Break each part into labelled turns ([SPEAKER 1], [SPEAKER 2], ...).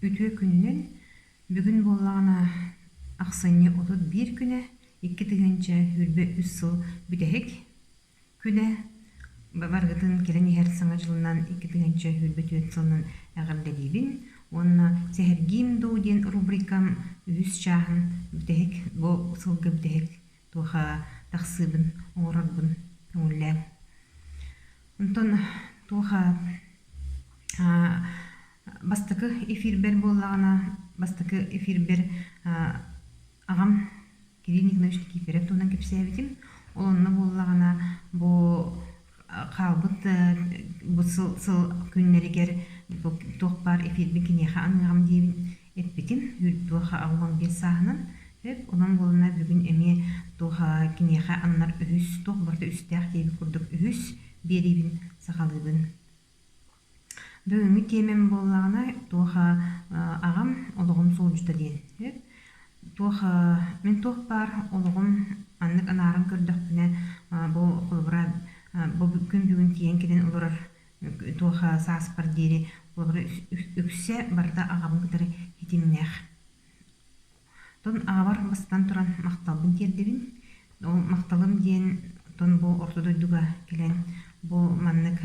[SPEAKER 1] Үтүө күнүнэн! Бүгүн буоллаҕына ахсынньы 31 күнэ, 2023 сыл бүтэһик күнэ. Барыгытын кэлэн иһэр Саҥа дьылынан 2024 сылынан эҕэрдэлиибин уонна «Сэһэргиим дуу» диэн рубрикам үһүс чааһын бүтэһик бу сылга бүтэһик туоха тахсыыбын оҥорорбун көҥүллээҥ. Онтон туоха Бастакы эфирбэр буоллаҕына, бастакы эфирбэр аҕам Кирилл Николаевич Никифоров туһунан кэпсээбитим. Ол онно буоллаҕына, бу хаалбыт бу сыл, сыл күннэригэр бу туох баар эфирбин киниэхэ аныаҕым диэбин эппитим. Туох 85 сааһынан. Сөп. Онон буоллаҕына бүгүн эмиэ туох киниэхэ ананар үһүс, туох барыта үстээх диэбит курдук үһүс биэриибин саҕалыыбын. Бүгүҥҥү тиэмэм буоллаҕына, туох аҕам олоҕум суолдьута диэн. Туох мин туох баар олоҕум маннык анааран көрдөхпүнэ, бу холобура бу күн бүгүн тиийэн кэлэн олорор туох сааспар диэри холобура үксэ барыта аҕабын кытары ситимнээх. Оттон аҕабар бастатан туран махталбын тиэрдэбин. Ол махталым диэн оттон бу орто дойдуга кэлэн бу маннык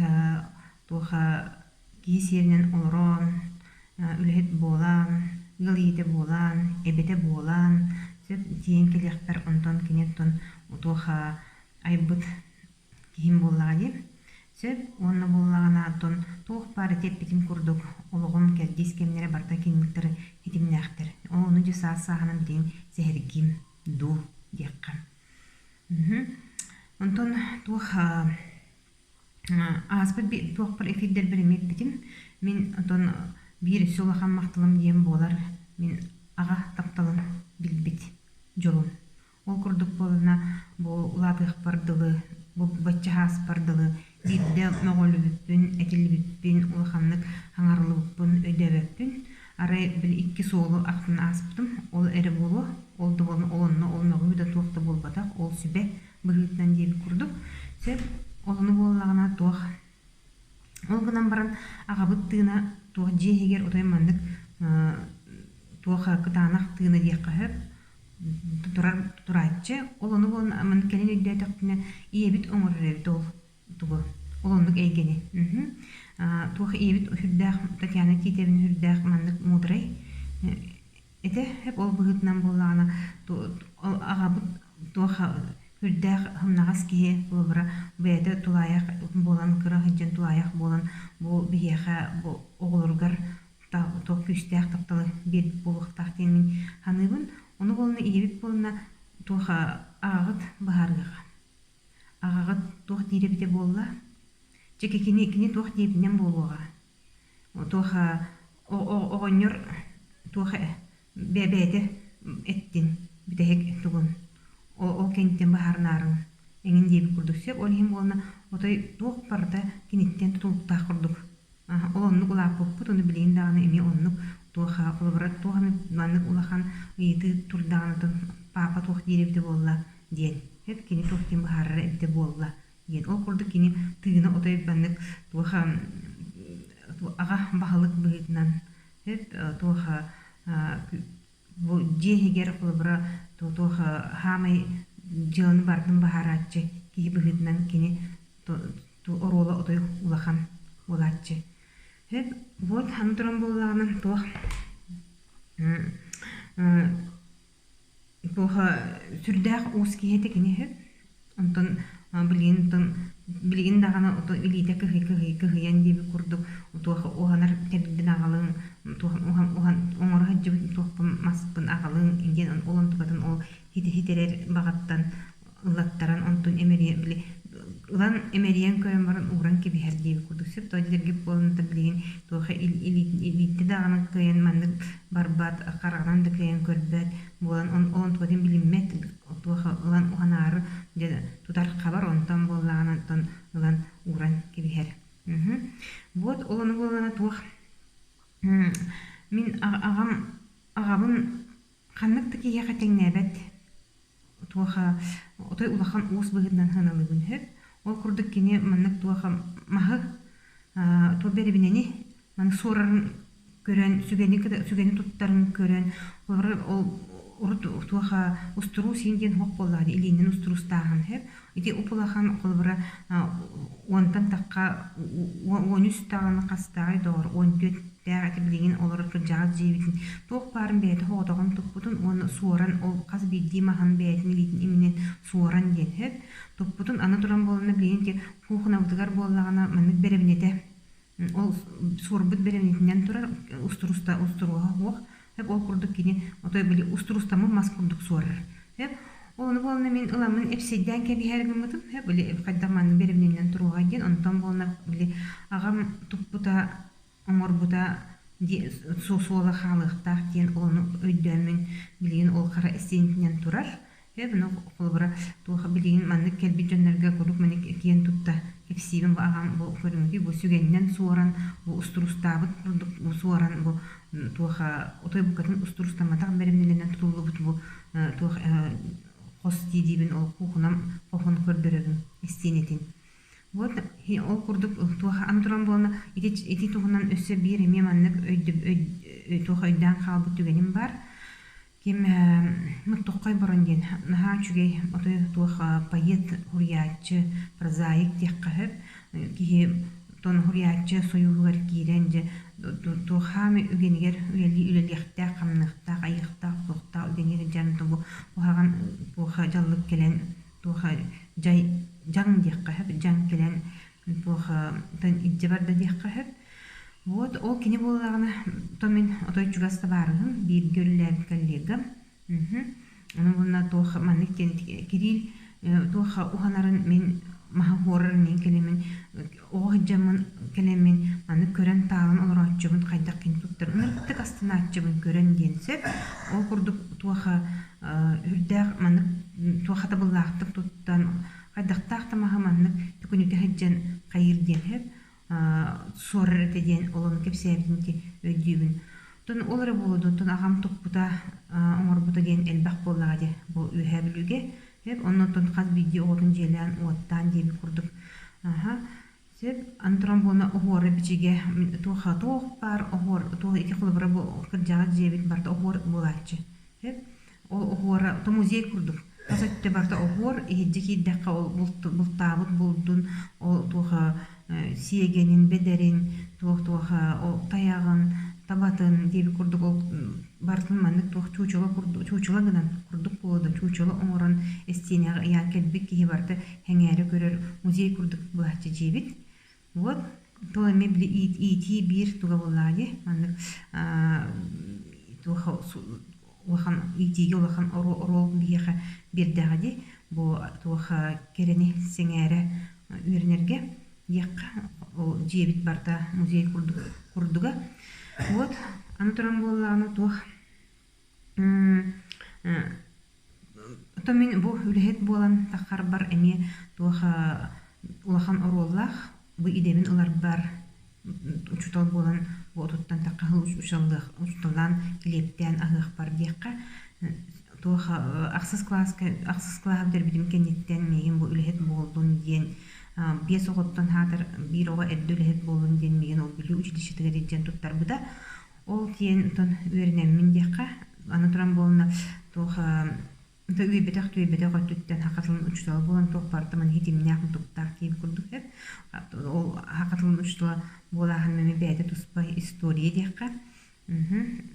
[SPEAKER 1] туох киһи сиэринэн олорон, үлэһит буолан, ыал ийэтэ буолан, эбэтэ буолан сөп тиийэн кэлиэхпэр онтон кини оттон туох айбыт Киһим буоллаҕа дии. Сөп уонна буоллаҕына оттон туох баар ити эппитим курдук олоҕум кэрдиис кэмнэрэ барыта киниктэр ситимнээхтэр. Ол ону дьэ саас-сааһынан билигин сэһэргиим дуу диэххэ. Онтон туох ааспыт туохпар эфирдэрбэр эмиэ эппитим. Мин оттон биир өссө улахан махталым диэн буолар мин аҕа тапталын билбит дьолум. Ол курдук буоллаҕына, бу улаатыахпар дылы, бу бачча ааспар дылы биирдэ мөҕүллүбүппүн, этиллибиппин, улаханнык хаҥарыллыбыппын өйдөөбөппүн. Арай били икки суолу ахтан ааспытым, ол эрэ буолуо, ол да буолан ол онно ол мөҕүү да туох да буолбатах, ол сүбэ быһыытынан диэбит курдук. Сөп, ол ону буоллаҕына туох Ол гынан баран аҕабыт тыына туох дьиэ иһигэр отой маннык туох кытаанах тыына диэххэ сөп турар турааччы. Ол ону буолан маннык кэлин өйдөөтөхпүнэ ийэбит оҥорор эбит ол тугу ол оннук эйгэни. Туох ийэбит сүрдээх Татьяна Титовна сүрдээх маннык муударай Этэ сөп ол быһыытынан буоллаҕына аҕабыт туох сүрдээх сымнаҕас киһи холобура бэйэтэ тулаайах буолан кыра сылдьан тулаайах буолан бу биһиэхэ бу оҕолоругар туох күүстээх тапталы биэрбит буолуохтаах диэн мин саныыбын. Ону буолна ийэбит буолна туох аҕаҕыт быһаарыаҕа. Аҕаҕыт туох диир эбитэ буолла? Чэ кини кини туох диэбитинэн буолуоҕа. Туох оҕонньор туох бэйэтэ эттин бүтэһик тугун ол кэнниттэн баһаарынаарыҥ эҥин диэбит курдук сөп ол иһин буолна отой туох барыта киниттэн тутулуктаах курдук ол оннук улааппыппыт ону билигин даҕаны эмиэ оннук туох холобура туох эмит маннык улахан ыйытыы турдаҕына паапа туох диир эбитэ буолла диэн сөп кини туох диэн быһаарара эбитэ буолла диэн. Ол курдук кини тыына отой маннык туох аҕа баһылык быһыытынан туох бу дьиэ иһигэр холобура туох хаамай дьыаланы барытын быһаарааччы киһи быһыытынан кини оруола отой улахан буолааччы. Сөп вот аны туран буоллаҕына туох Туох сүрдээх уус киһи этэ кини үһү. Онтон билигин онтон билигин даҕаны илиитэ кыһый-кыһый кыһыйан диэбит курдук туох уһанар тэрилбин аҕалыҥ, туох уһан уһан оҥоро сылдьыбыт туохпун маспын аҕалыҥ диэн ол онтукатын ол хитэрэр баҕаттан ыллаттаран онтун эмэрийэн били ылан эмэрийэн көрөн баран ууран кэбиһэр диэбит курдук сөп тоҕо дьэргип буолан билигин туох илиитэ даҕаны кыайан маннык барбат хараҕынан да кыайан көрбөт буолан ол онтукатын билиммэт туох ылан уһанаары дьэ тутар хабар онтон буоллаҕына онтон ылан ууран кэбиһэр вот ол ону буоллаҕына туох мин аҕам аҕабын ханнык да киһиэхэ тэҥнээбэт туох отой улахан уус быһыытынан сыаналыыбын сөп. Ол курдук кини маннык туох маһы туох бэрэбинэни маннык суорарын көрөн, сүгэни сүгэни туттарын көрөн, ол урут туох устуруус иин диэн суох буоллаҕа дии, илиинэн устуруустааһын сөп. Ити уп-улахан холобура уонтан тахха 13 даҕаны хастааҕый доҕор, 14-тээх ити билигин олорор кырдьаҕас дьиэбитин туох баарын бэйэтэ соҕотоҕун туппутун уонна суоран ол хас биирдии маһын бэйэтин илиитин иминэн суоран диэн сөп. Туппутун аны туран буоллаҕына билигин ити куукунабытыгар буоллаҕына маннык бэрэбинэтэ ол суорбут бэрэбинэтинэн турар устуруста устуруоһа суох. Сөп ол курдук кини отой били устурустаммыт мас курдук суорар. Сөп ол ону буолна мин ыламмын эпсэйдээн кэбиһэр гыммытым. Сөп били хайдах маннык бэрэбинэнэн туруоҕай диэн онтон буолна били аҕам туппута оҥорбута суола хаалыахтаах диэн ону өйдөөммүн билигин ол хара истиэнэтинэн турар. Сөп, ону холобура туох билигин маннык кэлбит дьоннорго куруук маннык киэн тутта кэпсиибин бу аҕам бу көрүҥүтүй бу сүгэнинэн суоран бу устурустаабыт курдук бу суоран бу туох отой букатын устурустамматах бэрэбинэлэнэн тутуллубут бу туох хос дии диибин ол куукунам хоһун көрдөрөбүн истиэнэтин. Вот ол курдук туох аны туран буолна ити ити туһунан өссө биир эмиэ маннык туох өйдөөн хаалбыт түгэним бар. Ким Муттуххай Борон диэн наһаа үчүгэй отой туох поэт, суруйааччы, прозаик диэххэ сөп. Киһи тон суруйааччы сойууһугар киирэн дьэ туох хаамай үгэнигэр үлэлии үлэлиэхтээх, хамныахтаах, айыахтаах, туохтаах үгэнигэр дьан бу куһаҕан туох дьаллык кэлэн туох дьай дьаҥ диэххэ сөп, дьаҥ кэлэн туох илдьэ барда диэххэ сөп. Вот ол кини буоллаҕына, то мин отой чугас табаарыһым, бииргэ үлэлээбит коллегам. Ону уонна туох маннык диэн Кириил туох уһанарын мин маһы уһуорарын мин кэлэммин оҕо сылдьаммын кэлэммин маннык көрөн таалан олорооччубун хайдах кини туттар ынырыктык астынааччыбын көрөн диэн сөп. Ол курдук туох үрдээх маннык туох хатабыллаахтык туттан хайдахтаах да маһы маннык төкүнүтэ сылдьан хайыыр диэн сөп суорар этэ диэн ол ону кэпсээбитин ити өйдүүбүн. Оттон ол эрэ буолуо дуо, оттон аҕам туппута, оҥорбута диэн элбэх буоллаҕа дии бу Үөһээ Бүлүүгэ. Сөп, онно оттон хас биирдии оҕотун дьиэлээн, уоттаан диэбит курдук. Аха. Сөп, аны туран буолна оһуора бичигэ туох туох баар оһуор туох ити холобура бу кырдьаҕас дьиэбит барыта оһуор буолааччы. Сөп. Ол оһуора то музей курдук. Тас өттө барыта оһуор, иһирдьэ киирдэххэ ол бултаабыт булдун, ол туох сиэгэнин, бэдэрин, туох-туох ол тайаҕын, табатын диэбит курдук ол барытын маннык туох чуучула курдук чуучула гынан курдук буолуо да чуучула оҥорон истиэнэҕэ ыйаан кэлбит киһи барыта сэҥээрэ көрөр музей курдук былааччы дьиэбит. Вот то эмиэ били иитии биир туга буоллаҕа дии маннык туох улахан иитиигэ улахан оруол биһиэхэ биэрдэҕэ дии бу туох кэрэни сэҥээрэ үөрэнэргэ диэххэ ол дьиэбит барыта музей курдук курдуга вот аны туран буоллаҕына туох Оттон мин бу үлэһит буолан таххарбар эмиэ туох улахан оруоллаах бу идэбин ыларбар учуутал буолан бу отуттан тахха учууталлыах учууталлаан килиэптээн аһыахпар диэххэ туох ахсыс кылааска ахсыс кылааһы бүтэрбитим кэнниттэн миигин бу үлэһит буоллун диэн биэс оҕоттон аатар биир оҕо эрдэ үлэһит буоллун диэн миигин ол Бүлүү училищетыгар илдьэн туттарбыта. Ол тиийэн оттон үөрэнэммин диэххэ, аны туран буолна туох үөйбэтэх-түөйбэтэх өттүттэн саха тылын учуутала буолан туох барыта маны ситимнээх-мутуктаах киһи курдук эбит. Ол саха тылын учуутала буолааһын эмиэ бэйэтэ туспа история диэххэ.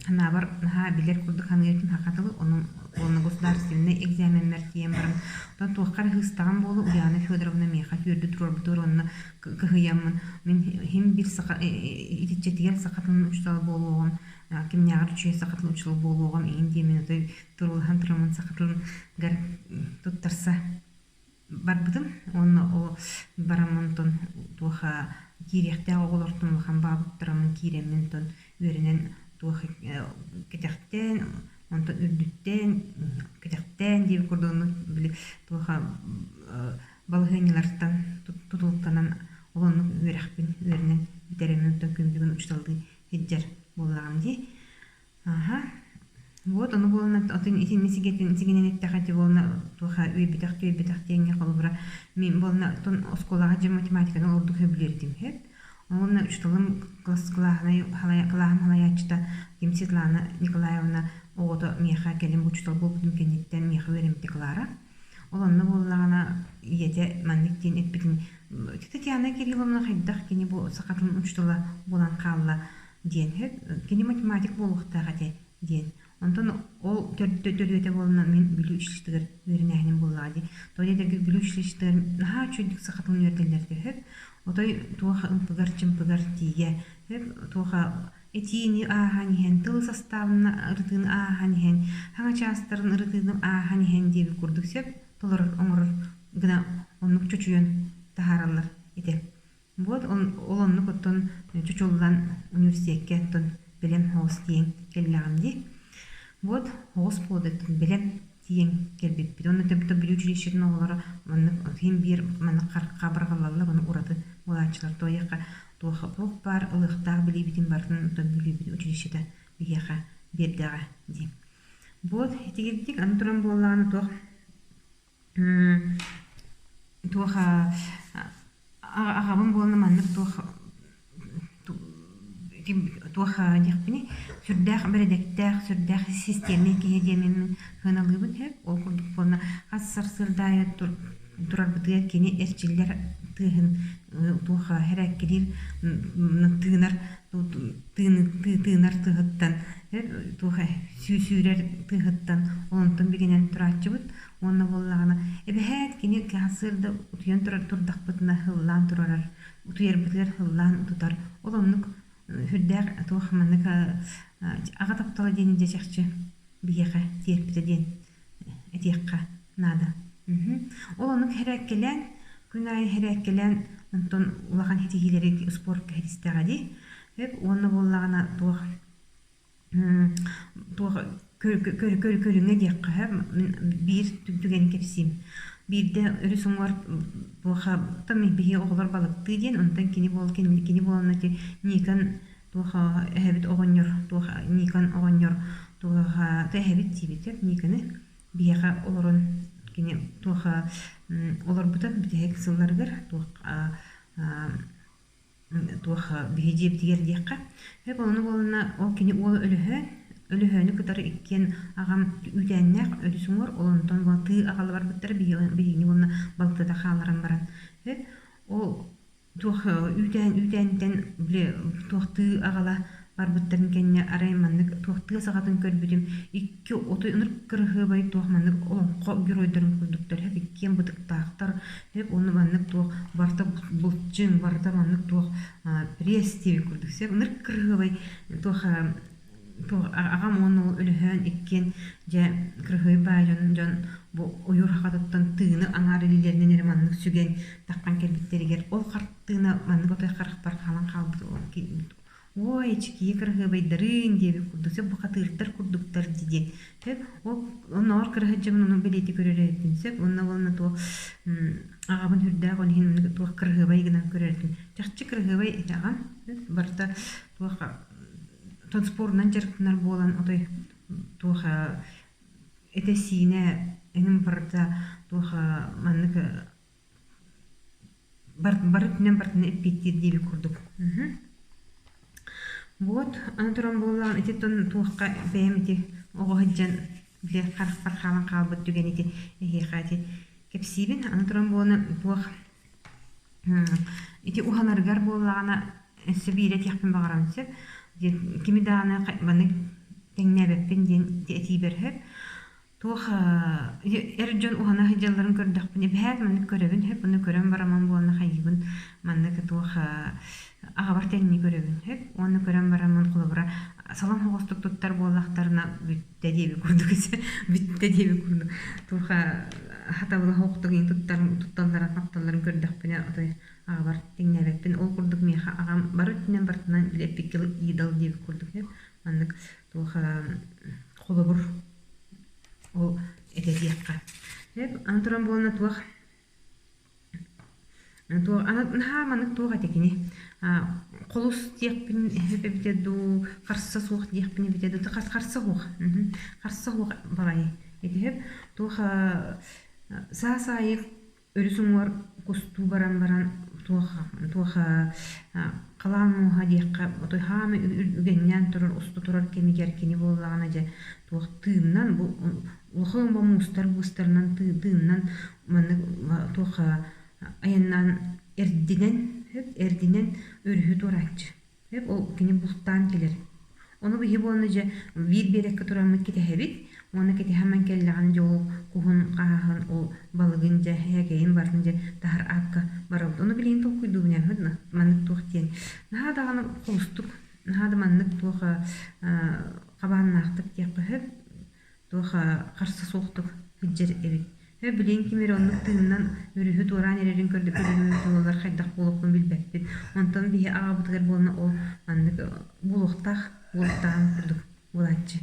[SPEAKER 1] Санаабар наһаа билэр курдук саныыр этим саха тылы, ону уонна государственнай экзаменнар тиийэн баран, оттон туохха эрэ сыыстаҕым буолуо, Ульяна Федоровна миэхэ түөрдү туруорбутугар уонна кыһыйаммын мин иһим биир саха итиччэтигэр саха тылын учуутала буолуоҕум кимнээҕэр үчүгэй саха тылын учуутала буолуоҕум иһин диэмин отой туруулаһан тураммын саха тылыгар туттарса барбытым уонна ол бараммын онтон туох киириэхтээх оҕолортон улахан баабыттараммын киирэммин онтон үөрэнэн туох кэтэхтээн онтон үрдүттэн кэтэхтээн диэбит курдук били туох балаһыанньалартан тутулуктанан ол оннук үөрэхпин үөрэнэн бүтэрэммин оттон күн бүгүн учууталлыы сылдьар буоллаҕым дии. Аха. Вот ону буолна отун итинни сигэтин сигинэн эттэхэ ити буолна туоха үөйбэтэх түөйбэтэх диэҥҥэ холобура мин буолна оттон оскуолаҕа дьэ математиканы ордук сөбүлүүр этим сөп. Уонна учууталым кылааһынай кылааһым салайааччыта Ким Светлана Николаевна оҕото миэхэ кэлин учуутал буолбутун кэнниттэн миэхэ үөрэммитэ Клара. Ол онно буоллаҕына ийэтэ маннык диэн эппитин Татьяна Кирилловна хайдах кини бу саха тылын учуутала буолан хаалла диэн кини математик буолуохтаах этэ диэн. Онтон ол төрүөтэ буолна мин Бүлүү училищетыгар үөрэнээһиним буоллаҕа дии. Тоҕо диэтэргэ Бүлүү училищетыгар наһаа үчүгэйдик саха тылын үөрэтэллэр этэ үһү. Отой туох ымпыгар-чымпыгар тиийэ туох этиини ааһан иһэн, тыл састаабын ырытыыны ааһан иһэн, хаҥа чаастарын ырытыыны ааһан иһэн диэбит курдук сөп толорор оҥорор гына оннук чочуйан таһаараллар этэ. Вот ол оннук оттон чочуллан университекка оттон бэлэм оҕус тиийэн кэллэҕим дии. Вот оҕус буолдуттан бэлэм тиийэн кэлбиппит. Онно төбөтө Бүлүү училищетын оҕолоро маннык иһин биир маннык хабырҕаллаллар, ону ураты буолааччылар. Туойахха туох туох баар ылыахтаах билиибитин барытын оттон Бүлүүбүт училищета биһиэхэ биэрдэҕэ дии. Вот итигирдик аны туран буоллаҕына туох туох аҕабын буолла маннык туох туох диэхпиний сүрдээх бэрэдэктээх сүрдээх систиэмнэй киһи диэммин сыаналыыбын сөп ол курдук буолла хас сарсыарда аайы турарбытыгар кини эрчиллэр тыаһын туох хэрээккилиир тыынар тыынар тыаһыттан туох сүүрэр тыаһыттан онтон бигэнэн турааччыбыт Уонна буоллаҕына, эбэһээт кини сарсыарда утуйан турар турдахпытына һыллаан турарар, утуйарбытыгар һыллаан утутар. Ол оннук сүрдээх туох маннык аҕа таптала диэн дьэ чахчы биһиэхэ тиэрпитэ диэн этиэххэ наада. Ол оннук хэрээккэлээн, күн аайы хэрээккэлээн, онтон улахан ситиһиилэри спортка ситистэҕэ дии. Уонна буоллаҕына туох туох көрүҥэ диэххэ сөп биир түгэни кэпсиим. Биирдэ өрүс уҥуор туоха биһи оҕолор балыктыы диэн онтон кини буол кини буолан ити Никон туох эһэбит оҕонньор туох Никон оҕонньор туох эһэбит диибит сөп Никоны биһиэхэ олорон кини туох олорбута бүтэһик сылларыгар туох туох биһи дьиэбитигэр диэххэ. Сөп ону буолна ол кини уола Өлөһөөн, Өлөһөөнү кытары иккиэн аҕам үүтээннээх өрүс уҥуор, ол онтон тыы аҕала барбыттара биһигини уонна балтыта хаалларан баран. Сөп ол туох үүтээн үүтээнтэн били туох тыы аҕала барбыттарын кэннэ арай маннык туох тыа саҕатын көрбүтүм икки отой ынырык кыраһыабай туох маннык олоҥхо геройдарын курдуктар сөп иккиэн бытыктаахтар сөп уонна маннык туох барыта былчыҥ барыта маннык туох пресс диэбит курдук сөп ынырык кыраһыабай туох туох аҕам уонна ол Өлөһөөн иккиэн дьэ кыраһыабай баай дьон дьон бу ойуур хахатыттан тыыны аҥаар илиилэринэн эрэ маннык сүгэн таххан кэлбиттэригэр ол хартыына маннык отой харахпар хаалан хаалбыт Ой, эчикийэ кыраһыабайдарыын диэбит курдук, сөп бухатыырдар курдуктар дии диэн. Сөп, ол оннооҕор кыраһыдьабын ону бэлиэтии көрөр эбиппин сөп. Уонна уонна туох аҕабын сүрдээх ол иһин туох кыраһыабай гынан көрөр этим. Чахчы кыраһыабай этэ аҕам. Барыта туох спорунан дьарыктанар буолан отой туох этэ-сиинэ эҥин барыта туох маннык бары өттүнэн барытын эппиэттиир диэбит курдук. Вот, аны туран буоллаҕын ити тон туохха бэйэм ити оҕо сылдьан били харахпар хаалан хаалбыт түгэн ити эһиэхэ ити кэпсиибин. Аны туран буолан туох ити уһанарыгар буоллаҕына өссө биири этиэхпин баҕарабын сөп. Кими даҕаны маннык тэҥнээбэппин диэн этиибэр сөп. Туох эр дьон уһана сылдьалларын көрдөхпүнэ, эбэһээт маннык көрөбүн сөп, ону көрөн бараммын буолна хайыыбын, маннык туох аҕабар тэҥнии көрөбүн сөп, уонна көрөн бараммын холобура салам соҕустук туттар буоллахтарына бүттэ диэбит курдук бүттэ диэбит курдук туох хатабыла соҕустук туттар тутталларын хапталларын көрдөхпүнэ отой аҕабар тэҥнээбэппин. Ол курдук миэхэ аҕам бары өттүнэн барытынан били эппиккэ идол диэбит курдук сөп, маннык туох холобур Ол этэ диэххэ. Аны туран буолна туох туох наһаа маннык туох этэ кини холус диэхпин эбитэ дуу харса суох диэхпин эбитэ дуу харса суох харса суох баҕайы этиһэп туох саас аайы Өрүс уҥуор кустуу баран баран Туох туох халаан мууһа диэххэ отой хаамай үгэннээн турар, уста турар кэмигэр кини буоллаҕына дьэ туох тыыннан бу улахан муустар быыстарынан тыыннан маннык туох айаннаан эрдинэн эрдинэн өрүһү туорааччы. Сөп, ол кини бултаан кэлэр. Ону биһи буолна дьэ биир биэрэккэ тураммыт кэтэһэбит уонна кэтэһэмэн кэллэҕинэ дьэ ол куһун хааһын ол балыгын дьэ һээкэйин барытын дьэ таһар аакка барабыт. Ону билигин толкуйдуубун ээ маннык туох диэн. Наһаа даҕаны холустук, наһаа да маннык туох хабааннаахтык диэххэ сөп. Туох харса суохтук сылдьар эбит. Ээ, билигин ким эрэ оннук тыынынан өрүһү туораан эрэрин көрдө-көрүҥүн тулалар хайдах буолуохпун билбэппин. Онтон биһи аҕабытыгар буолна ол маннык буолуохтаах буолуохтааҕын курдук буолааччы.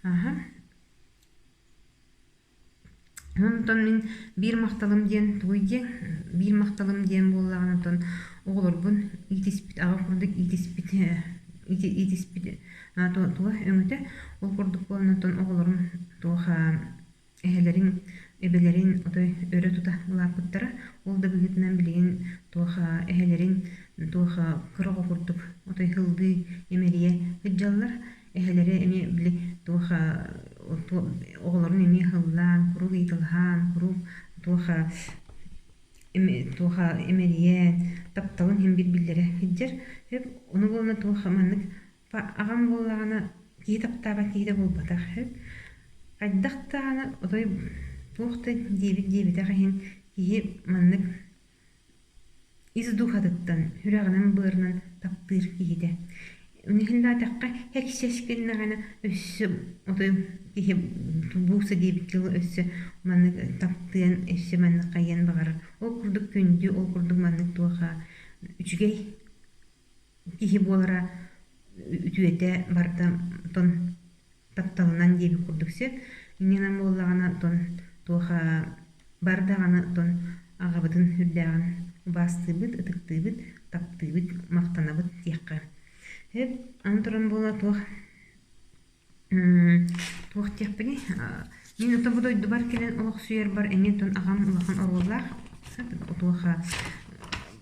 [SPEAKER 1] Аха. Онтон мин биир махталым диэн тугуй диэн, биир махталым диэн буоллаҕына онтон оҕолорбун иитиспит аҕа курдук иитиспит иитиспит туга өҥөтө. Ол курдук буолан онтон оҕолорум туох эһэлэрин, эбэлэрин отой өрө тута улааппыттара. Ол да быһыытынан билигин туох эһэлэрин туох кыра оҕо курдук отой һыллыы, имэрийэ сылдьаллар. Эһэлэрэ эмиэ били туох оҕолорун эмиэ һыллаан, куруук ыйыталаһан, куруук туох туох имэрийэн, тапталын иһин биир биллэрэ сылдьар. Ону буолла туох маннык Аҕам буоллаҕына киһи таптаабат киһитэ буолбатах үһү. Хайдах даҕаны отой туох да диэбит диэбитэх иһин киһи маннык ис дууһатыттан, сүрэҕинэн-быарынан таптыыр киһитэ. Иһиллээтэххэ һэксэс гыннаҕына өссө отой киһи бууса диэбит тылы өссө маннык таптыан, өссө маннык хайыан баҕарар. Ол курдук күндү, ол курдук маннык туоха үчүгэй киһи буолара үтүөтэ барыта тон тапталынан диэбит курдук сөп. Иннинэн буоллаҕына тон туох бар даҕаны тон аҕабытын үрдээҕин убаастыыбыт, ытыктыыбыт, таптыыбыт, махтанабыт диэххэ. Сөп. Аны туран буола туох Туох диэхпиний, мин ото бу дойдубар кэлэн олохсуйарбар эмиэ оттон аҕам улахан оруоллаах. Туоха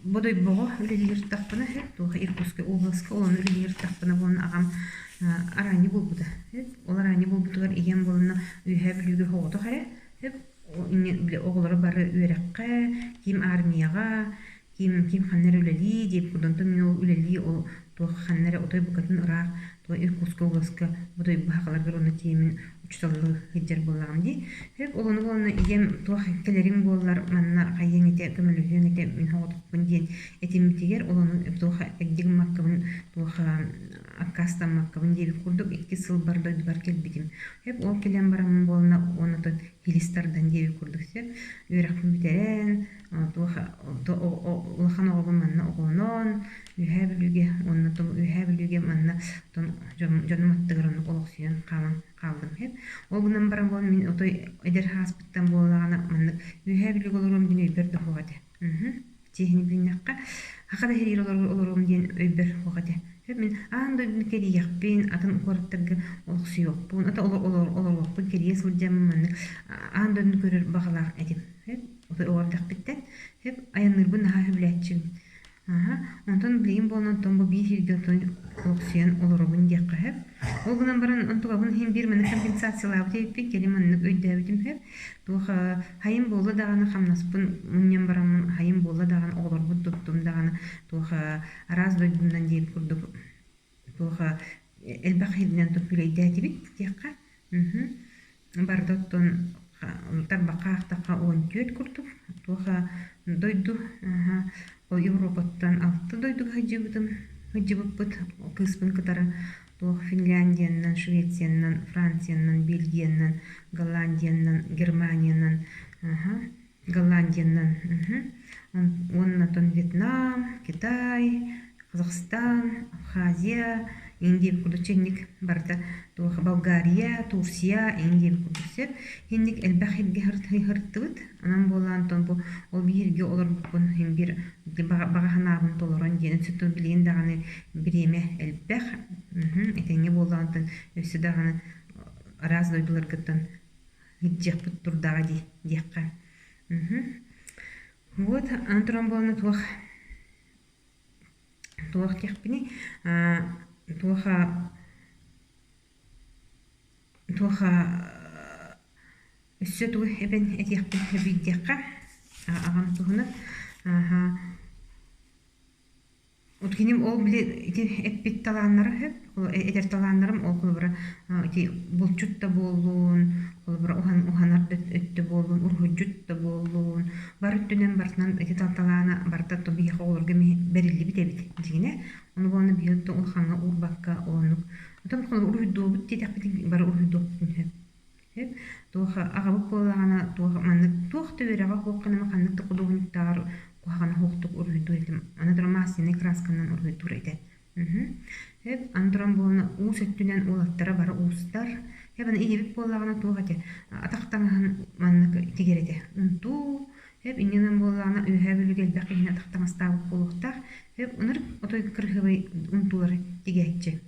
[SPEAKER 1] Бодойбоҕо үлэлиир ыртахпына туоха Иркутскай областка олону үлэлиир ыртахпына буолан аҕам араанньы буолбута. Ол араанньы буолбутугар ийэм буолана Үөһээ Бүлүүгэ соҕотох эрэ. Оҕолоро бары үөрэххэ, ким армияҕа, ким ким ханна эрэ үлэлии диэбит курдук онтон мин ол үлэлии ол туох ханна эрэ отой букатын ыраах туох Иркутскай областка Бодойбо сахаларгар онно тиийэммин учууталлыы сылдьар буоллаҕым дии. Сөп ол ону буолна ийэм туох кэлэриҥ буоллар манна хайыаҥ этэ көмөлөһүөҥ этэ мин соҕотохпун диэн этиммитигэр ол ону туох эгди гыммаккабын туох аккаастаммаккабын диэбит курдук икки сыл бар дойдубар кэлбитим. Сөп ол кэлэн бараммын буолна уонна хилис тардан диэбит курдук сөп үөрэхпин бүтэрэн туох улахан оҕобун манна оҕолонон Үөһээ Бүлүүгэ уонна Үөһээ Бүлүүгэ манна дьонум аттыгар оннук олохсуйан хаалан хааллым иһин. Ол гынан баран буолан мин отой эдэр сааспыттан буоллаҕына маннык Үөһээ Бүлүүгэ олоруом диэн өйбөр да суох этэ. Чиэһини билиннэххэ, саха да сиригэр олоруом диэн өйбөр суох этэ. Мин аан дойдуну кэрийиэхпин, атын куораттарга олохсуйуохпун, ата олоруохпун кэрийэ сылдьаммын маннык аан дойдуну көрөр баҕалаах этим. Оҕо эрдэхпиттэн айанныырбын наһаа сөбүлээччибин. Аһа, онтон билигин буолан онтон бу биир сиргэ оттон олохсуйан олоробун диэххэ сөп. Ол гынан баран онтукабын иһин биир маннык компенсациялаабыт эбиппин, кэлин маннык өйдөөбүтүм сөп. Туох хайым буолла даҕаны хамнаспын мунньан бараммын хайым буолла даҕаны оҕолорбун туттум даҕаны туох араас дойдунан диэбит курдук туох элбэх сиринэн күлэйдээтибит диэххэ. Барыта оттон тарбахха аахтахха 14 курдук туох дойду Европаттан алта дойдуга сылдьыбытым сылдьыбыппыт кыыспын кытары туох Финляндиянан, Швециянан, Франциянан, Бельгиянан, Голландиянан, Германиянан Голландиянан уонна оттон Вьетнам, Китай, Казахстан, Абхазия, Индия курдук инник барыта туох Болгария, Турция, Индия курдук сөп. Инник элбэх сиргэ сырыттыбыт. Онон буоллаан оттон бу ол бииргэ олорбуппун иһин биир баҕа санаабын толорон диэн өссө билигин даҕаны бириэмэ элбэх. Этэҥҥэ буоллаҕына оттон өссө даҕаны араас дойдуларгыттан илдьиэхпит турдаҕа дии диэххэ. Вот, аны туран буолна туох. Туох диэхпиний, туох туох өссө тугу эбэн этиэхпин сөбүй диэххэ аҕам туһунан Вот киним ол били ити эппит талааннара сөп, этэр талааннарым ол холобура ити булчут да буоллун, холобура уһанар да өттө буоллун, уруһуйдьут да буоллун, бары өттүнэн барытынан ити талаана барыта биһиэхэ оҕолорго бэриллибит эбит дьиҥинэ. Ону буолан биһиги улахаҥҥа уурбакка оннук. Оттон холобура уруһуйдуубут диэтэхпитин бары уруһуйдуохпутун сөп. Сөп. Туох аҕабыт буоллаҕына туох маннык туох да үөрэҕэ суох гына ханнык да худуоһунньуктааҕар куһаҕана суохтук уруһуйдуур этим. Аны туран масляный красканан уруһуйдуур этэ. Сөп. Аны туран буолна уус өттүнэн уолаттара бары уустар. Сөп аны ийэбит буоллаҕына туох этэ атах таҥаһын маннык тигэр этэ. Унтуу Сөп иннинэн буоллаҕына Үөһээ Бүлүүгэ элбэх киһини атах таҥастаабыт буолуохтаах. Сөп ынырык отой кырыһыбай унтуулары тигээччи.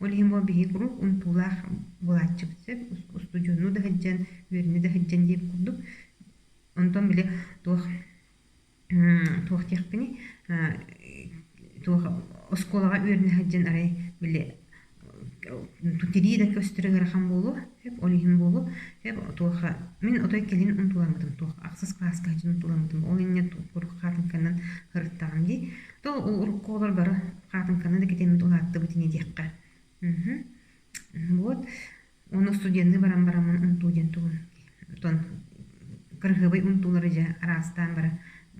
[SPEAKER 1] Ол иһин буол биһиги куруук унтуулаах буолааччыбыт сөп. Устудьуоннуу да сылдьан, үөрэнэ да сылдьан диэбит курдук. Онтон били туох туох диэхпиний туох оскуолаҕа үөрэнэ сылдьан арай били тирии да көстөрө ыарахан буолуо, сөп ол иһин буолуо, сөп туоха мин отой кэлин унтууламмытым туох ахсыс кылааска сылдьан унтууламмытым ол инньэ урукку хаатыҥканан сырыттаҕым дии то урукку оҕолор бары хаатыҥканы да кэтэммит улааттыбыт ини диэххэ вот Ону студенныы баран бараммын унтуу диэн тугун оттон кырыһыабай унтуулары дьэ араастаан бары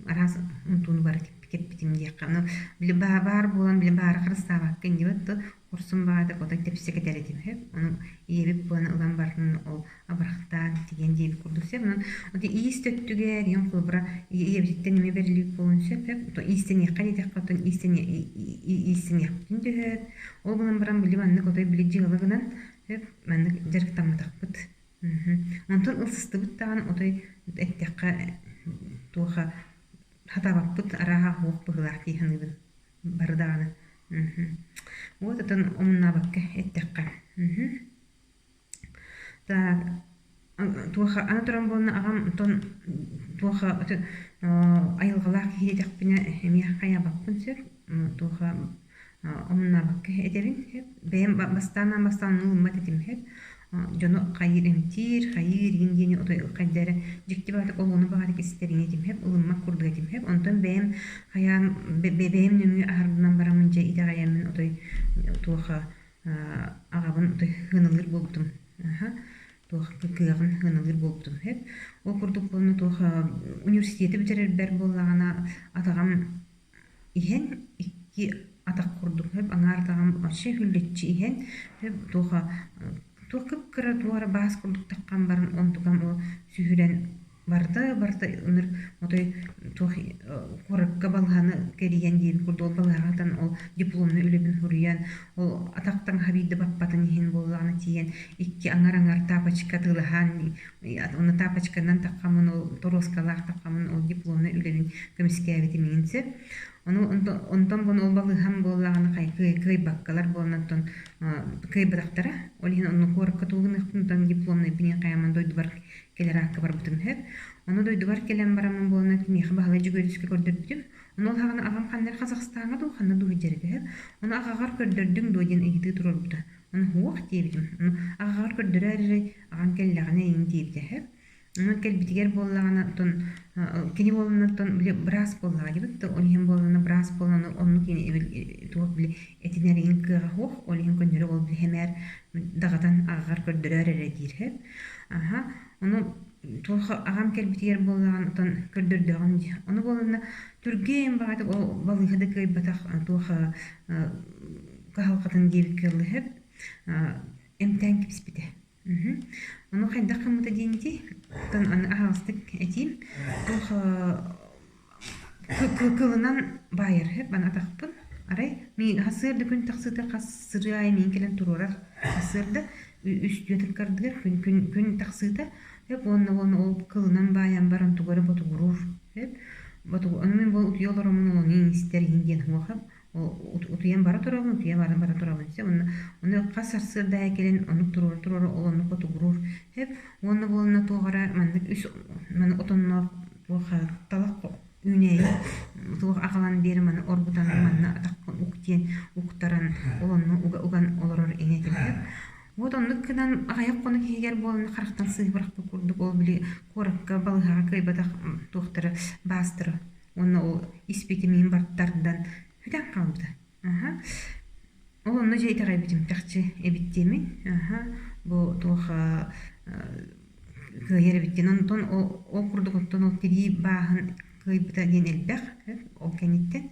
[SPEAKER 1] араас унтууну бары кэппитим диэххэ. Ону били баар буолан били баары харыстаабакка иннибэт да хорсун баҕайытык отой тэпсэ кэтэр этим сөп. Ону ийэбит буолан ылан барытын ол абырахтаан тигэн диэбит курдук сөп. Онон ити иис төттүгэр ийэм холобура ийэбититтэн эмиэ бэриллибит буолуон сөп сөп. Иистэниэххэ диэтэххэ оттон иистэниэхпитин төһөөт Ол гынан баран били маннык отой били дьыала гынан сөп маннык дьарыктамматахпыт. Онтон ылсыстыбыт даҕаны отой эттэххэ туоха хатаабаппыт арааһа суох быһыылаах дии саныыбын бары даҕаны. Вот отон омуннаабакка эттэххэ. Так туох аны туран буолна аҕам онтон туох айылҕалаах киһи диэтэхпинэ эмиэ хайаабаппын сөп туох омуннаабакка этэбин сөп бэйэм бастаан бастаан ылыммат этим сөп дьону хайыыр эмтиир хайыыр игин диэни отой хайда эрэ дьикти баҕатык олуона баҕатык истэр этим сөп ылыммат курдук этим сөп онтон бэйэм хайаан бэйэм нөҥүө аһарбынан бараммын дьэ итэҕэйэммин отой туох аҕабын сыаналыыр буолбутум туох кыаҕын сыаналыыр буолбутум сөп. Ол курдук буолна туох университеты бүтэрэрбэр буоллаҕына атаҕым иһэн икки атах курдук сөп аҥаар атаҕым вообще хүллэччи иһэн сөп туох туох кып-кыра туох эрэ баас курдук таххан баран онтукам ол сүһүрэн Барыта барыта ынырык отой туох куоракка балыһаны кэрийэн диэбит курдук ол балыһаҕытан ол дипломнай үлэбин суруйан ол атах таҥаһа биирдэ баппатын иһин буоллаҕына тиийэн икки аҥар-аҥар тапочка атыылаһан уонна тапочканан таххаммын ол торуоскалаах таххаммын ол дипломнай үлэбин көмүскээбитим иҥин сөп. Ону онтон бу ол балыыһам буоллаҕына кыайбаккалар буолан оттон кыайбатахтара. Ол иһин онно куоракка тугу гыныахпын оттон дипломнайбын иһин хайааман дойдубар кэлэр аакка барбытым сөп. Ону дойдубар кэлэн бараммын буолан киниэхэ Баһылай Дьөгүөрүскэ көрдөрбүтүм. Ону ол хаҕана аҕам ханна эрэ Казахстаҥҥа дуу, ханна дуу сылдьар этэ сөп. Ону аҕаҕар көрдөрдүҥ дуо диэн ыйытыы туруорбута. Ону суох диэбитим. Ону аҕаҕар көрдөрөөр эрэ аҕаҥ кэллэҕинэ эйигин диэбитэ сөп. Ону кэлбитигэр буоллаҕына оттон кини буоллаҕына оттон били быраас буоллаҕа диэбит да ол иһин буоллаҕына быраас буолан оннук туох били этинэр иһин кыаҕа суох ол иһин көннөрү ол били сэмээр даҕатан аҕаҕар көрдөрөөр эрэ диир сөп. Аһа, ону туох аҕам кэлбитигэр буоллаҕын отон көрдөрдөҕүм дии. Ону буоланна түргэн баҕайытык ол балыыһа да кыайбатах туох кыһалҕатын диэбиккэ дылы сөп эмтээн кэбиспитэ. Ону хайдах гыммыта диэн ити, оттон аны аһаҕастык этиим. Туох кылынан баайар сөп аны атахпын. Арай мин сарсыарда күн тахсыыта хас сырыы аайы миин кэлэн туруорар. Сарсыарда үс түөрт ыккардыгар күн күн күн тахсыыта сөп уонна уонна ол кылынан баайан баран тугу эрэ ботугуруур сөп. Ону мин бу утуйа олороммун ол ону истэр иһин диэн суох утуйан бара турабын, утуйа бара бара турабын сөп. Онно ону хас сарсыарда аайы кэлэн оннук туруору туруору ол оннук ботугуруур сөп. Уонна буолна туох эрэ маннык үс маны отонноох туох талах. Үүнээйи туох аҕалан биэр маны оргутан манна атаххын ук диэн уктаран ол онно уга уган олорор ини этим Вот оннук гынан аҕыйах хонук иһигэр буолан харахтан сыыһырахпыт курдук ол били куоракка балыыһаҕа кыайбатах туохтара баастара уонна ол испитимиин тардан бүтэн хаалбыта. Аха. Ол онно дьэ итэҕэйбитим чахчы эбит диэмин. Аха. Бу туох кыайар эбит диэн. Онтон ол курдук оттон ол тирии бааһын кыайбыта диэн элбэх. Ол кэнниттэн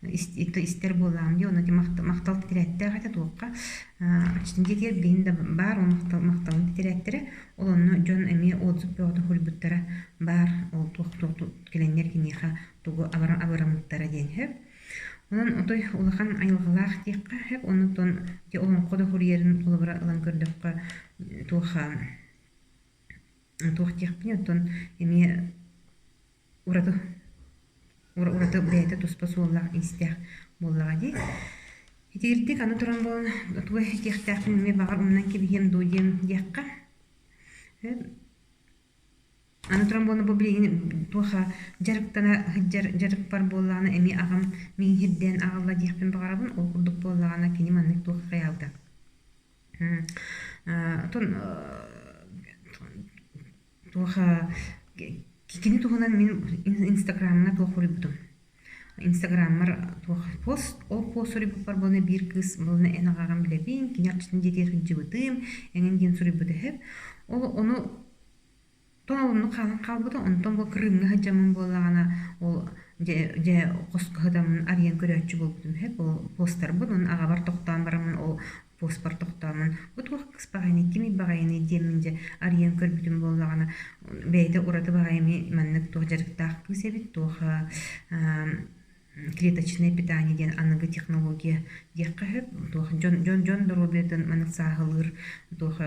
[SPEAKER 1] истэр буоллаҕым дии. Онно махтал тирээттээх этэ туохха. Аччытын дьиэтигэр билигин да баар ол махтал махталын тирээттэрэ. Ол онно дьон эмиэ отзыв бөҕөтө суруйбуттара баар. Ол туох туох кэлэннэр киниэхэ тугу абыраммыттара диэн сөп. Онон отой улахан айылҕалаах диэххэ сөп, оннуттан ити олоҥхо да суруйарын холобура ылан көрдөххө туох туох диэхпиний оттон эмиэ ураты ураты бэйэтэ туспа суоллаах-иистээх буоллаҕа дии. Итиирдик аны туран буолан тугу этиэхтээхпин эмиэ баҕар умнан кэбиһиэм дуу диэн диэххэ. Аны туран буолла бу билигин туох дьарыктана сылдьар дьарыкпар буоллаҕына эмиэ аҕам миигин сирдээн аҕалла диэхпин баҕарабын. Ол курдук буоллаҕына кини маннык туох хайаабыта. Оттон туох кини туһунан мин инстаграмҥа туох суруйбутум. Инстаграммар туох пост, ол пост суруйбуппар буолла биир кыыс буолла эн аҕаҕын билэбин, кини арчытын дьиэтигэр сылдьыбытым, эҥин диэн суруйбута үһү. Ол ону Тоҥолоннук хаалан хаалбыта, онтон бу Крымҥа сылдьаммын буоллаҕына, ол дьэ, дьэ хоско сытаммын арыйан көрөөччү буолбутум сөп. Ол постарбын уонна аҕабар тохтоон бараммын ол постпар тохтооммун бу туох кыс баҕайыный, кимий баҕайыный диэммин дьэ арыйан көрбүтүм буоллаҕына, бэйэтэ ураты баҕайы эмиэ маннык туох дьарыктаах кыыс эбит, туох клеточное питание диэн аныгы технология диэххэ сөп. Туох дьон дьон дьон доруобуйатын маннык сааһылыыр, туох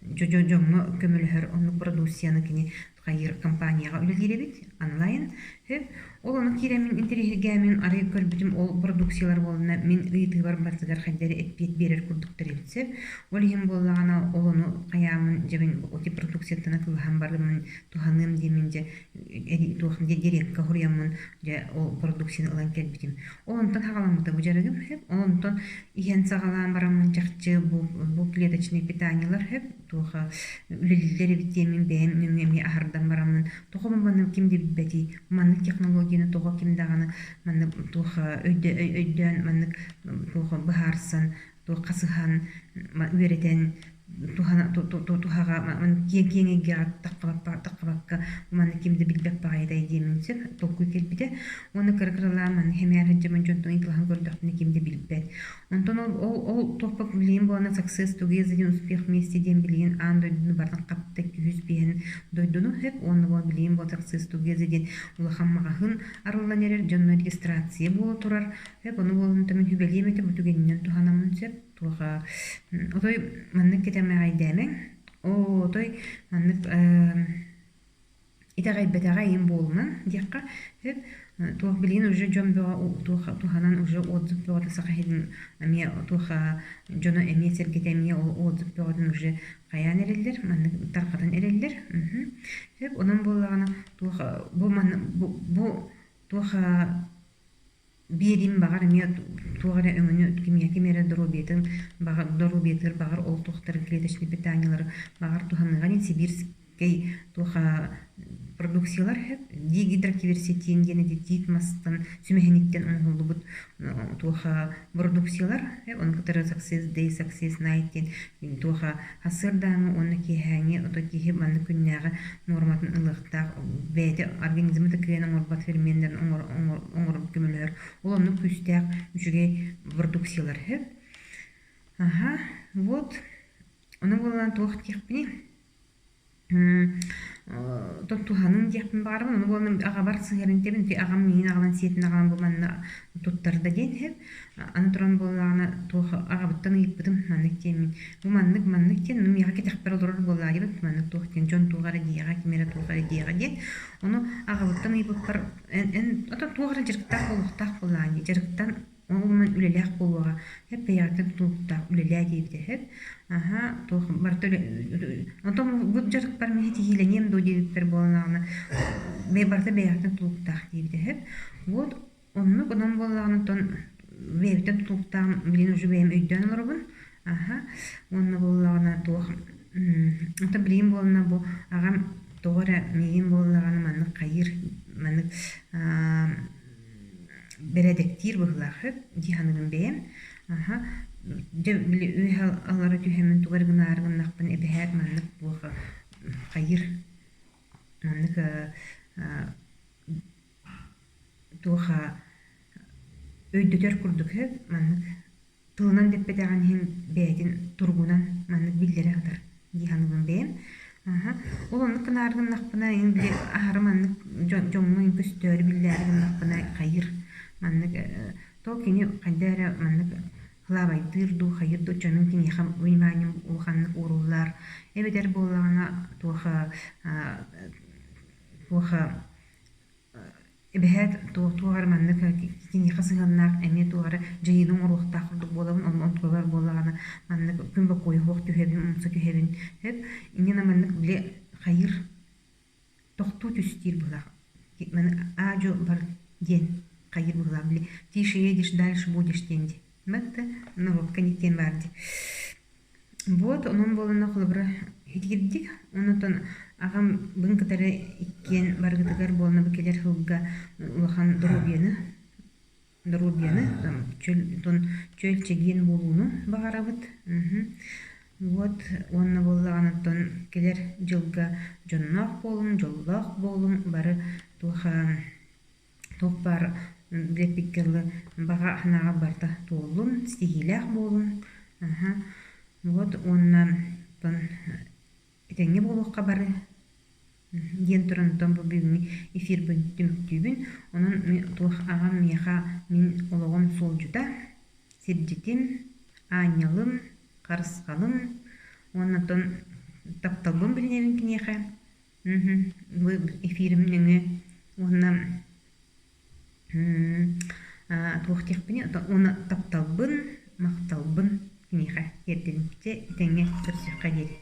[SPEAKER 1] дьоҥҥо көмөлөһөр оннук продукцияны кини хайыыр компанияҕа үлэлиир эбит онлайн. Сөп. Ол ону киирэммин интэриэһиргээммин арай көрбүтүм ол продукциялар буоллунна мин ыйытыыбар барытыгар хайдах эрэ эппиэт биэрэр курдуктар эбит сөп. Ол иһин буоллаҕына ол ону хайааммын дьэбин ити продукцияттан атыылаһан барыммын туһаныам диэммин дьэ туох дириэккэ суруйаммын дьэ ол продукцияны ылан кэлбитим. Ол онтон саҕаламмыта бу дьарыгым сөп. Ол онтон иһэн саҕалаан бараммын чахчы бу, бу клеточный питаниелар сөп туох үлэлииллэр эбит диэммин бэйэм нөҥүө эмиэ аһардан бараммын тоҕо маннык ким да билбэтий маннык технологияны тоҕо ким даҕаны маннык туох өйдөөн маннык туох быһаарсан туохха сыһан үөрэтэн туһаҕа киэҥ киэҥ эйгэҕэ таххабакка манна ким да билбэт баҕайытай диэммин сөп толкуй кэлбитэ уонна кыра кыралаан манна хэмээр сылдьаммын дьонтон ыйыталаһан көрдөхпүнэ ким да билбэт онтон ол ол ол туохпа билигин буолана success together диэн успех вместе диэн билигин аан дойдуну барытын хапта күһүс биһэн дойдуну сөп уонна буол билигин буол success together диэн улахан маҕаһыын арыллан эрэр дьонно регистрация буола турар Сөп, ону буолан мин сүбэлиэм этэ, бу түгэнинэн туһанаммын сөп. Туох отой маннык кэтэмэҕэйдээмэҥ. Оо, отой маннык итэҕэйбэтэҕэ иһин буолумаҥ диэххэ сөп. Туох билигин уже дьон бөҕө туох туһанан уже отзыв бөҕөтө саха иһин эмиэ туох дьоно эмиэ сэргэтэ эмиэ ол отзыв бөҕөтүн уже хайаан эрэллэр, маннык тарҕатан эрэллэр. Сөп, онон буоллаҕына туох бу манны бу, бу туох биэриим баҕар эмиэ туох эрэ өҥөнү кимиэхэ ким эрэ доруобуйатын баҕар доруобуйатыгар баҕар ол туохтарын клеточный питаниелары баҕар туһаныаҕа диэн сибирскэй туох продукциялар сөп дигидрокверсетин диэн ити тиит мастан сүмэһиниттэн оҥоһуллубут туох продукциялар ону кытары success day success night диэн туох Сарсыардааҥы уонна киэһээҥҥи ото киһи маннык күннээҕи нуорматын ылыахтаах, бэйэтэ организмы да кыайан оҥорбот ферменнэрин оҥорон көмөлөһөр. Ол оннук күүстээх, үчүгэй продукциялар үһү. Аха, вот. Ону буолан туох диэхпиний? Оттон туһаныҥ диэхпин баҕарабын, ону буолан аҕабар сыһыаран этэбин, ити аҕам миигин аҕалан сиэтин аҕалан бу манна туттарда диэн иһэр. Аны туран буоллаҕына туох аҕабыттан ыйыппытым маннык диэммин. Бу маннык маннык диэн, ну миэхэ кэтэхпэр олорор буоллаҕа диэбит, маннык туох диэн дьон туох эрэ диэҕэ, ким эрэ туох эрэ диэҕэ диэн. Ону аҕабыттан ыйыппыппар эн эн оттон туох эрэ дьарыктаах буолуохтаах буоллаҕа дии, дьарыктан. Ол гынан үлэлээх буолуоҕа. Сөп бэйэҕиттэн тутулуктаах үлэлээ диэбитэ сөп. Аһа, туох барыта үлэ онтон бу дьарыкпар мин ситиһиилэниэм дуо диэбиппэр буоллаҕына барыта бэйэҕиттэн тутулуктаах диэбитэ сөп. Вот оннук онон буоллаҕына оттон бэйэбиттэн тутулуктааҕым билигин уже бэйэм өйдөөн олоробун. Аһа, уонна буоллаҕына туох оттон билигин буоллаҕына бу аҕам тоҕо эрэ миигин буоллаҕына маннык хайыыр маннык бэрээдэктиир быһыылаах сөп дии саныыбын бэйэм. Аһа, дьэ били үөһэ аллара түһэммин тугу эрэ гынаары гыннахпын эбэһээт маннык туох хайыыр маннык туох өйдөтөр курдук сөп маннык тылынан да эппэтэҕин иһин бэйэтин туругунан маннык биллэрэ сытар дии саныыбын бэйэм. Аһа. Ол оннук гынаары гыннахпына ин били аһары маннык дьоҥҥо ин көстөөрү биллээри гыннахпына хайыр маннык то кини хайда эрэ маннык кылаабайдыыр дуу хайыр дуу дьонун киниэхэ вниманием улаханнык ууруллар эбэтэр буоллаҕына туох туох Эбэһээт туох эрэ маннык киниэхэ сыһыаннаах эмиэ туох эрэ дьайыыны оҥоруохтаах курдук буолабын, онтукабар буоллаҕына маннык күн бокуойа суох түһэбин, умса түһэбин сөп. Инньэ маннык били хайыр тохтуу түс диир быһыылаах. Маны аа-дьуо бар диэн хайыр быһыылаах били тише едешь, дальше будешь диэн дии. Мэтте норуокка диэн баар дии. Вот, онон буолана холобура итигирдик. Онтон аҕам бын кытары иккиэн барыгытыгар буолна бу кэлэр сылга улахан доруобуйаны доруобуйаны чөл чөл чэгиэн буолууну баҕарабыт. Вот уонна буоллаҕына оттон кэлэр дьылга дьонноох буолуҥ, дьоллоох буолуҥ, бары туох туох баар билэппиккэ дылы баҕа санааҕа барыта туоллун, ситиһиилээх буолуҥ. Аһа. Вот уонна оттон этэҥҥэ буолуохха бары диэн туран оттон бу бүгүҥҥү эфирбин түмүктүүбүн. Онон туох аҕам миэхэ мин олоҕум суолдьута, сирдьитим, аанньалым, харысхалым уонна оттон тапталбын билинэбин киниэхэ. Бу эфирим нөҥүө уонна туох диэхпиний уонна тапталбын, махталбын киниэхэ тиэрдэбин. Чэ, этэҥҥэ көрсүөххэ диэри.